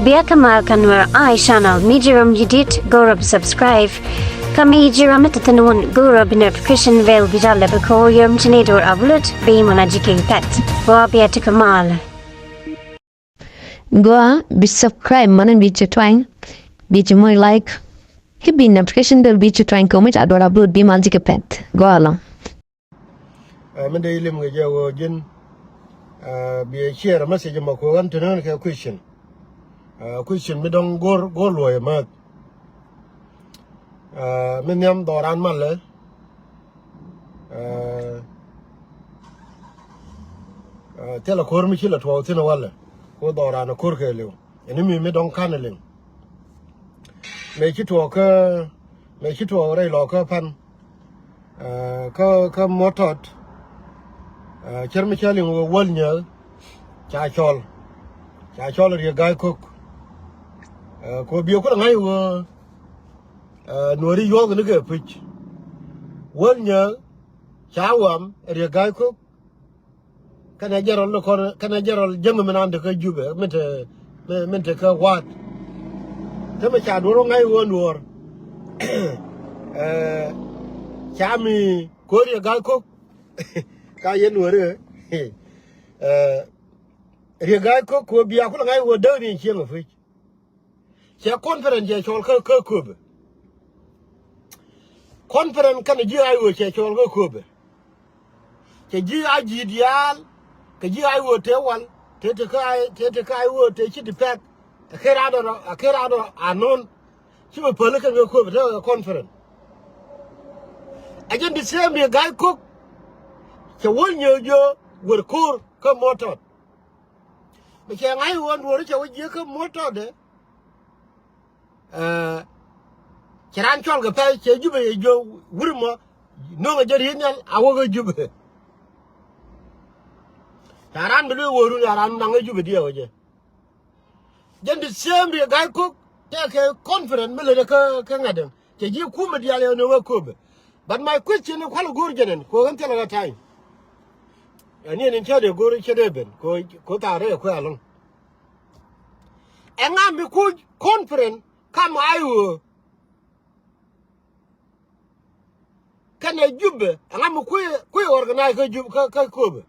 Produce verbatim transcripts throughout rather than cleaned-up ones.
Bia kä mal kä Nuer Eye Channel mi ji̱ rom ji̱ dit go̱o̱r rɔ bi subscribe. Kä mi ji̱ rom mi te thi̱n wun go̱o̱r rɔ bi notification bell bi jal lɛ bi ko̱o̱r yom ci ni do̱r upload bi mɔna ji̱ kek pɛt. Gua bia ti kä mal. Gua bi subscribe mɔna bi ci twany bi ci moc like. Ki bi notification bell bi ci twany kɛ mi ca do̱r upload bi mal ji̱ kɛ pɛt. Gua lɔ. Ɛ, mi dee ilim kɛ jɛ ɣöö ji̱n, ɛ, bi ɛ share message mɔ kɛ ɣän te nään kɛ question. Ɛ, question mi dɔ̱ŋ go̱r, go̱r luɔ̱c ɛ määth. Ɛ, mi nhiam dhɔran malɛ. Ɛ, ɛ, thilɛ ko̱r mi ci lɛ tuɔɔk thi̱n walɛ. Ko dhɔran ɛ ko̱r kɛ li̱w. Ɛn mi, mi dɔ̱ŋ ka̱n liŋ. Mëë ci tuɔɔk kä, mëë ci tuɔɔk rɛy lɔ kä pan. Ɛ, kä, kä Mɔtɔt. Ɛ, cär mi cä liŋ wä wäl nyääk. Ca cɔl. Ca cɔl Riek Ga̱a̱c Kok. Ɛ, kɛ ɣöö biɛ kulɛ ŋa̱c ɣöö, ɛ, Nuääri yuɔ̱ɔ̱k ni kɛ puc. Wäl nyääk. Ca wam Riek Ga̱a̱c Kok. Kɛnɛ jɛrɔl ni kɔn, kɛnɛ jɛrɔl jäŋ mi nan te kä Jubɛ, min te, min, min te kä Waat. Te mi ca duɔr wä ŋa̱c ɣöö Nuɔɔr. Ɛ, ca mi ko̱r Riek Ga̱a̱c Kok. Ka yɛn Nuɔɔr ɛ. Ɛ, Riek Ga̱a̱c Kok kɛ ɣöö bia kulɛ ŋa̱c ɣöö däk ni cieŋ ɛ puc. Cɛ conference cɛ cɔl kä, kä Köpɛ. Conference kɛnɛ ji̱ IO cɛ cɔl kä Köpɛ. Cɛ ji̱ a ji̱ diaal kɛ ji̱ IO te wal te te kä, te te kä IO te ci di pɛk. A ker adɔ, a ker adɔ anɔn. Ci bɛ päl kɛn kä Köpɛ te kɛ conference. A jɛn di same di Ga̱a̱c Kok. Cɛ wäl nyääk jiök wër ko̱r kä Mɔtɔt. Bɛ cɛ ŋa̱c ɣöö Nuɔɔr cɛ wä jiäk kä Mɔtɔt dɛ. Ɛ, cɛ raan cɔl kɛ pɛl cɛ Jubɛ yɛ jiök wur mɔ no̱ŋ a jɛ riet nhial a wä kä Jubɛ. Ca raan bi luee wä run a raan naŋ kä Jubɛ diɛw jɛ. Jɛn di same Riek Ga̱a̱c Kok tɛkɛ conference mi lät kä, kä ŋa̱t däŋ. Cɛ ji̱ kumɛ diaal yɛ no̱ŋ kä Köpɛ. But my question ni kual go̱o̱r jɛn ɛn, kɛ ɣän thilɛ kä time. Ɛn yɛn in cä dee go̱o̱r cä dee ben, kɛ, kɛ thaar rɛy kuɛ alɔŋ. Ɛŋa mi kuc conference kam IO kɛnɛ Jubɛ, ɛŋa mi kui̱, kui̱ organize kä Jubɛ, kä, kä Köpɛ.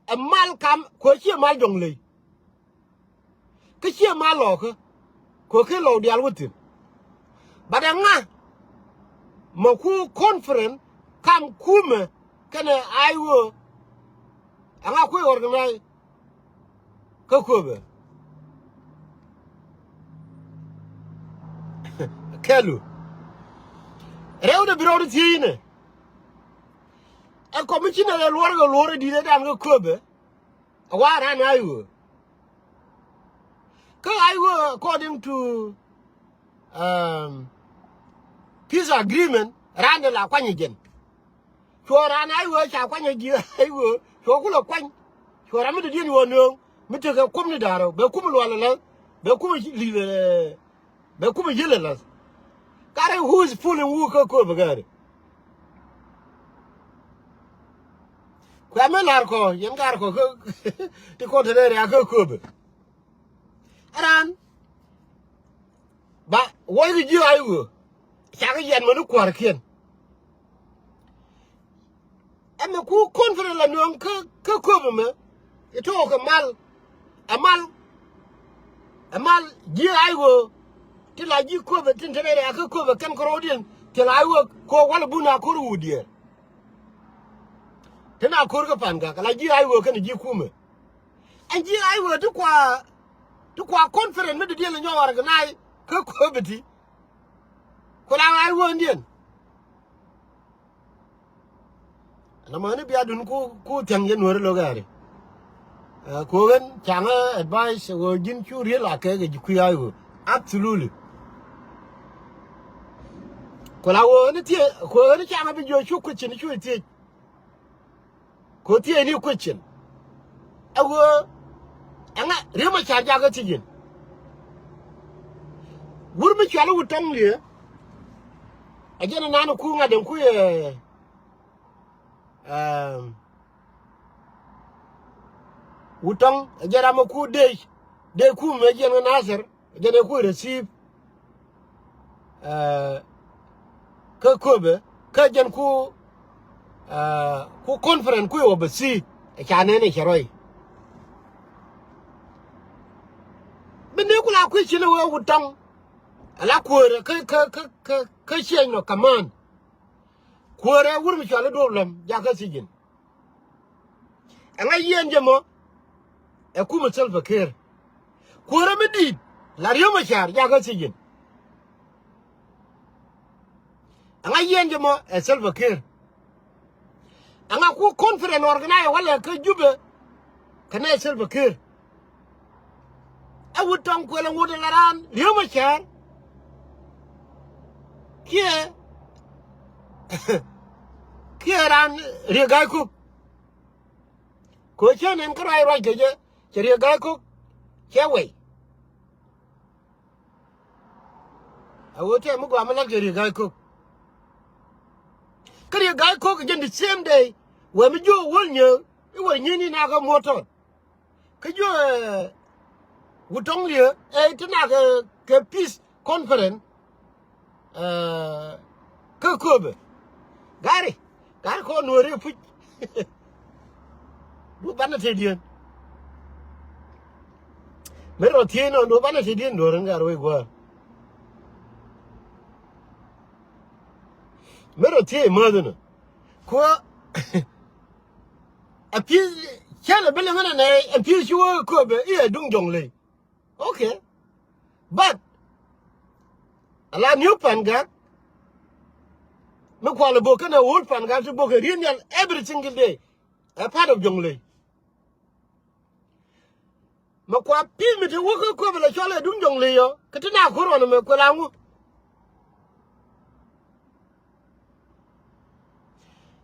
Ɛ mal kam kɛ ɣöö ciɛ mal Jɔŋley. Kä ciɛ mal Lɔɔkä kɛ ɣöö ken Lɔw diaal wä thi̱n. But ɛŋa mɔ ku conference kam kumɛ kɛnɛ IO, ɛŋa kui̱ organize kä Köpɛ. Kɛlu. Rɛw dee bi rɔɔdu thiec inɛ. Ɛ commissioner ɛ luɔr kɛ luɔr ɛ di̱t ɛ dan kä Köpɛ. A wa ran IO. Kä IO according to, um, peace agreement, ran de la kuany jɛn. Cuɔ ran IO ca kuany ji̱ IO, cuɔ kulɛ kuany. Cuɔ ran mi dee diɛn yuɔ nööŋ mi tekɛ kum ni da̱rä, bɛ kum lual lɛ, bɛ kum li lɛ. Bɛ kumɛ yiël ɛ lath. Karɛ who is fooling who kä Köpɛ gɛɛri. Kuɛ mi lar kɔ yɛn gar kɔ kä ti kɔn te dee riak kä Köpɛ. Ɛ raan ba wuɔc kɛ ji̱ IO. Cakɛ yɛn mɛ ni kua̱rkiɛn. Ɛmɛ ku conference la nööŋ kä, kä Köpɛ mɛ. Ɛ tɔɔk kɛ mal. Ɛ mal. Ɛ mal ji̱ IO. Ti la ji̱ Köpɛ tin te rɛy riak kä Köpɛ kɛn kärɔɔdiɛn. Ti la IO kɛ walɛ bun a ko̱r wut diɛɛr. Tin a ko̱r kä Pan Gak la ji̱ IO kɛn ji̱ kumɛ. Ɛn ji̱ IO ti kua, ti kua conference mi dee diɛn lɛ nyɔk organize kä Köpɛ ti. Ku la IO ɛn diɛn. Nɔmɔ ni bia dun ku, ku thiaŋ jɛ Nuɔri lo̱k gari. Ɛ, ku ɣän caŋä advice ɣöö ji̱n cu riel a kɛ kɛ ji̱ kui̱ IO. Absolutely. Ku la ɣöö ni thiec, ku ɣän caŋä bi jiɔ cu question cu thiec. Ku thiec ni question. Ɛ ɣöö ɛŋa Riek Machar jakä thiec in. Wur mi cuali wut tɔŋ liɛ. A jɛn a nan ku ŋa̱t den ku yɛ. Ɛm, Wutɔŋ ɛ jɛn ram ɛ ku dec, dec ku mëë jiɛn kä Nasir, ɛ jɛn ɛ ku receive, eh, kä Köpɛ, kä jɛn ku, eh, ku conference ku ɛ wä bɛ si, ɛ ca nɛn ɛ cɛ rɔy. Bi ni ku la kui̱ ci ni wee Wutɔŋ, ɛ la kuäärɛ kä, kä, kä, kä, kä ciɛny nɔ kaman. Kuäärɛ wur mi cɔal i̱ Duɔ̱ɔ̱p Lɔ̱m jakä thiec ji̱n. Ɛŋa yiɛn jɛ mɔ? Ɛ kumɛ Salva Kiir. Kuäärɛ mi di̱i̱t la Riek Machar jakä thiec ji̱n. Ɛŋa yiɛn jɛ mɔ? Ɛ Salva Kiir. Ɛŋa ku conference organize walɛ kä Jubɛ kɛnɛ Salva Kiir? Ɛ Wutɔŋ kuɛlɛ ŋut ɛ la raan Riek Machar kiɛ, kiɛ raan Riek Gai Kok. Kɛ ɣöö cä nɛn kä ruac ruac kɛ jɛ, cɛ Riek Gai Kok cɛ wɛy. A ɣöö tɛm mi gɔaa mi la̱t kɛ Riek Gai Kok. Kä Riek Gai Kok jɛn the same day wee mi jiök wäl nyääk i̱ wee nyi̱n i̱ nakä muɔ̱t tɔt. Kä jiök, eh, Wutɔŋ Liɛ, eh, ti nakä kɛ peace conference, eh, kä Köpɛ. Gari, gari kɔn Nuääri puc. Du banɛ tëëdiɛn. Mɛ rɔ thiec nɔ, du banɛ tëëdiɛn duɔ̱r in gar wec gua̱a̱r. Mɛ rɔ thiec mäth inɔ. Kuɔ, a pi̱i̱th cɛl a bi liŋ inɔ nɛ, a pi̱i̱th ci wä Köpɛ i̱ a duŋ Jɔŋley. Okay. But a la new Pangak, mi kual a bok kɛnɛ old Pangak ti bok kɛ riet nhial every single day. A part of Jɔŋley. Mɛ kua pi̱i̱th mi te wä kä Köpɛ la cɔl ɛ duŋ Jɔŋley yɔ, kä ti na ko̱r ɣɔn mɛ kuɛ la ŋu.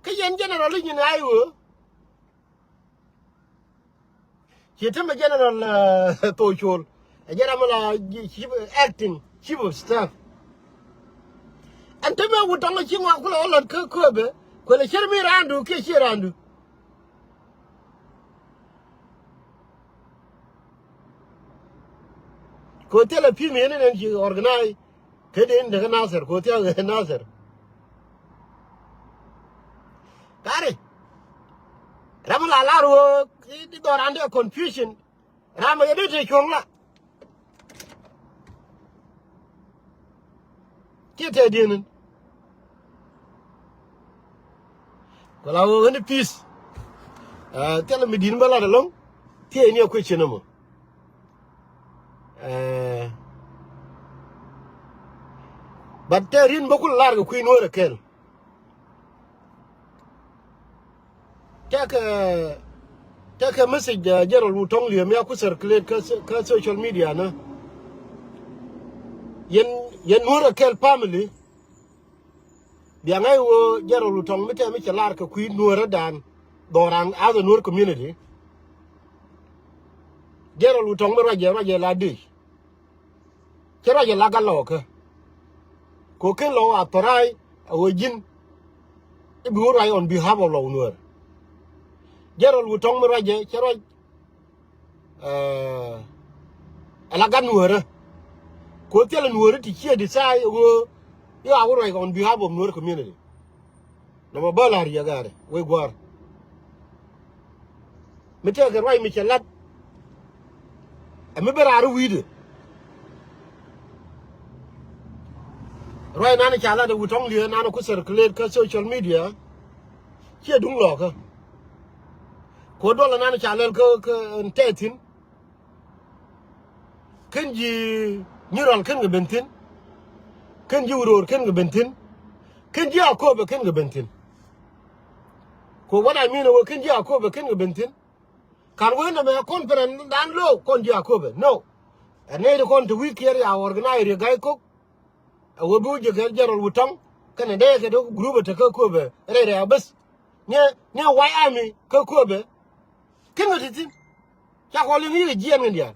Kä yɛn general i̱ nyin a i̱ ɣöö ci te mɛ general, eh, Thok Col. Ɛ jɛn ram mi la chief, acting chief of staff. Ɛn te mɛ Wutɔŋ ci ŋɔak kulɛ wä lɔt kä Köpɛ, kuɛ lɛ cär mi raandu kiɛ ciɛ raandu. Kɛ ɣöö thilɛ pi̱i̱th mi yɛn in ɛn ci organize. Kä dee in dee kä Nasir, kɛ ɣöö thia̱k ɛ Nasir. Kari. Ram la lar ɣöö i̱ dhɔran dee confusion. Ram ɛ yɛ dee te cuɔ̱ŋ la. Kiɛ tɛɛdiɛn in. Kɛ la ɣöö ɣän i̱ peace. Ah, thilɛ mi di̱t in bä lat ɛlɔ̱ŋ. Thiec ni a question ɛmɔ. Eh, but tɛ rin bä kul lar kɛ kui̱ Nuäär ɛ kɛl. Tɛkɛ, tɛkɛ message, uh, General Wutɔŋ Liɛ mi a ku circulate kä, kä social media nä. Yɛn, yɛn Nuäär ɛ kɛl family. Bia ŋa̱c ɣöö General Wutɔŋ mi tɛm mi cɛ lar kɛ kui̱ Nuäärä dan dhɔran as a Nuäär community. General Wutɔŋ mi ruacɛ, ruacɛ la dec. Cɛ ruacɛ la gat lɔɔkä. Kɛ ɣöö ken lɔ a thɔra̱a̱c a ɣöö ji̱n i̱ bi wä ruac on behalf of lɔ Nuäär. General Wutɔŋ mi ruacɛ cɛ ruac, eh, ɛ la gat Nuäärä. Kɛ ɣöö thilɛ Nuäärä ti ciɛ decide ɣöö i̱ a wä ruac on behalf of Nuäär community. Nɔmɔ bä la̱r yɛ ga̱a̱rɛ wec gua̱a̱r. Mi tekɛ ruac mi cɛ la̱t. Ɛ mi bä raar wi̱i̱dɛ. Ruac nanɛ ca la̱t ɛ Wutɔŋ Liɛ nanɛ ku circulate kä social media. Ciɛ duŋ lɔɔkä. Kɛ duɔlɛ nanɛ ca lɛl kä, kä ɛn tɛth thi̱n. Ken ji̱ Nyirɔl ken kɛ ben thi̱n. Ken ji̱ Wuror ken kɛ ben thi̱n. Ken ji̱ Akobo ken kɛ ben thi̱n. Kɛ what I mean ɛ ɣöö ken ji̱ Akobo ken kɛ ben thi̱n. Ka̱n wee nɛmɛ conference dan lo̱o̱ kɔn ji̱ Akobo. No. Ɛ nɛy ti kɔn te wi̱i̱ kiɛɛr ya organize Riek Gai Kok. Ɛ ɣöö bi wä jiäk kɛ General Wutɔŋ kɛnɛ dee kɛ ti group ɛ te kä Köpɛ rɛy rɛy a bäth. Niɛ, niɛ White Army kä Köpɛ. Ken ɣä ti thi̱n. Ca kɔn liŋ yiëë jiɛɛn ŋän diaal.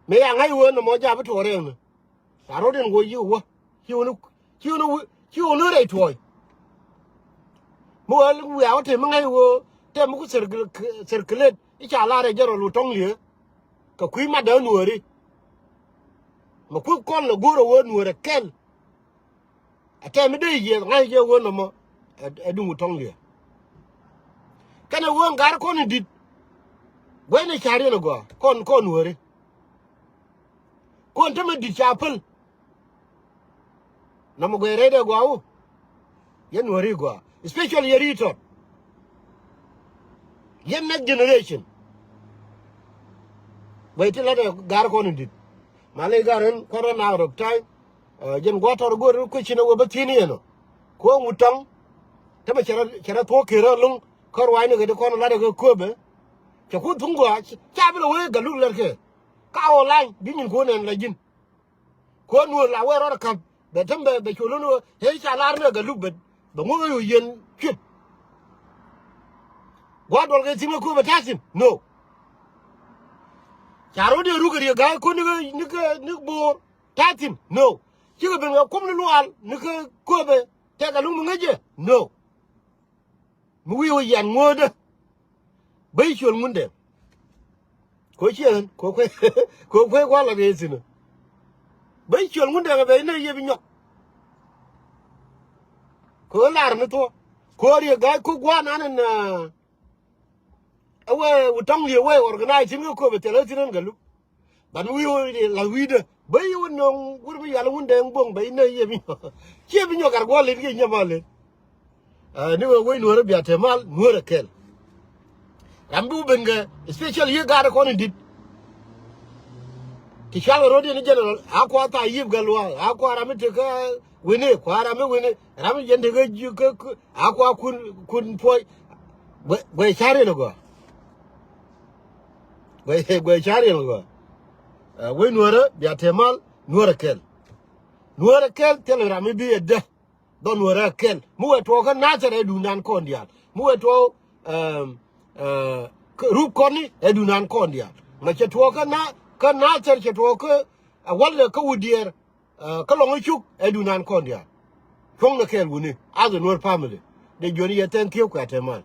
Mëë ya ŋa̱c ɣöö nɔmɔ ja̱ bi tuɔɔk rɛɛŋni. Ca rot in ɣöö yiëë wä. Ci ɣöö ni, ci ɣöö ni, ci ɣöö ni rɛy tuɔɔc. Mi ɣöö wiaa wä te mi ŋa̱c ɣöö tɛm mi ku circul-, circulate i̱ ca lar ɛ jɛ rɔl wä tɔŋ liee. Kɛ kui̱ mat dee nuɔɔri. Mɛ kui̱ kɔn lɛ go̱o̱r ɛ wee nuɔɔrɛ kɛl. Ɛ tɛm mi dee yieth ŋa̱c jɛ wee nɔmɔ. Ɛ, ɛ duŋ wä tɔŋ liee. Kɛnɛ wee ŋa̱r kɔn in di̱t. Guɛcnɛ ca̱r yɛn ɛ gɔaa kɔn, kɔn nuɔɔri. Kɔn te mi di̱t ca päl. Nɔmɔ guɛc rɛydɛ gɔaa wä. Yɛn nuɔɔri gɔaa. Especially yɛ ri̱i̱t tɔt. Yɛn next generation. Guɛc ti lat ɛ ga̱r kɔn in di̱t. Malɛ ga̱r ɛn kɔn run out of time. Ɛ, jɛn gua̱a̱th tɔr go̱o̱r question ɛ wä bä thi̱n yɛn ɔ. Kuɔ̱ɔ̱ŋ wut tɔŋ. Te mi cɛ rɔ, cɛ rɔ thuɔ̱k kër rɔ luŋ. Kä ruaacni kɛ ti kɔn lat ɛ kɛ kööbɛ. Cɛ kuth thuŋ gɔaa ca bi lɛ wee Galuk lɛr kɛ. Ka ɣɔw lany bi nyin kuɔn ɛn la ji̱n. Kuɔn nuɔ̱ɔ̱r la wee rɔɔd ɛ ka̱p bɛ täm bɛ, bɛ cuɔl lon ɣöö ëë ca lar ni ɛ Galuk bɛ, bɛ ŋuɔ̱k ɣöö yɛn cuit. Gua̱a̱r duɔl kɛ thi̱n kä kööbɛ ta̱thi̱n no. Ca ro̱d yɛ ruk ɛ riek ga̱a̱c ko̱n ni kä, ni kä, ni bo̱o̱r ta̱thi̱n no. Cikɛ ben kɛ kuɔm ni luaal ni kä kööbɛ tɛk Galuk mi ŋäcɛ no. Mi wi̱i̱ wä yian ŋo̱o̱dä. Bä i̱ cuɔl ŋundɛ. Ko ciɛ ɣän ko kuɛ, ko kuɛ kual la kɛ thi̱n. Bä i̱ cuɔl ŋundɛ kɛ bɛ inɛ yɛ bi nyɔk. Ko lar ni thuɔ. Ko riek ga̱a̱c ko gua̱a̱r nan in, aa, ɛ wee wä tɔŋ liɛ wee organize thi̱n kä kööbɛ thilɛ thi̱n ɣän Galuk. Ban wi̱i̱ wä la wi̱i̱dä bä yi wä nöŋ wur bi yal wun dee ŋuɔ̱k bä inɛ yɛ bi nyɔk. Ciɛ bi nyɔk kar guɔ len kiɛ nyɛ ma len. Ɛ, ni wee wec nuɔ̱ɔ̱rä bia te mal nuɔ̱ɔ̱rä kɛl. Ram bi wä ben kɛ special yiëë gaat kɔn in di̱t. Ti cual kɛ ro̱d yɛn general a kua thaa yiëp kɛ luaak a kua ram mi tekä wini kua ram mi wini ram mi yɛn tekä ji̱ kä, kä, a kua kun, kun puɔ̱c. Guɛ, guɛ ca̱r yɛn gɔaa. Guɛ, guɛ ca̱r yɛn gɔaa. Ɛ, wec nuɔ̱ɔ̱rä bia te mal nuɔ̱ɔ̱rä kɛl. Nuɔ̱ɔ̱rä kɛl thilɛ ram mi bi ɛ dä. Dhɔn wä rɛ kɛl mi wee tuɔɔk kä Nathɛr ɛ duundan kɔn diaal mi wee tuɔɔk, ɛm, ɛ, kä rup kɔn ni ɛ duundan kɔn diaal. Mɛ cɛ tuɔɔk kä na, kä Nathɛr cɛ tuɔɔk kä ɛ wal ɛ kä wut diɛɛr, ɛ, kä lɔŋ ɛ cuk ɛ duundan kɔn diaal. Cuɔ̱ŋ ni kɛɛl wuni as a Nuer family. Dee juɔ̱n yɛ thank you kuɛ te mal.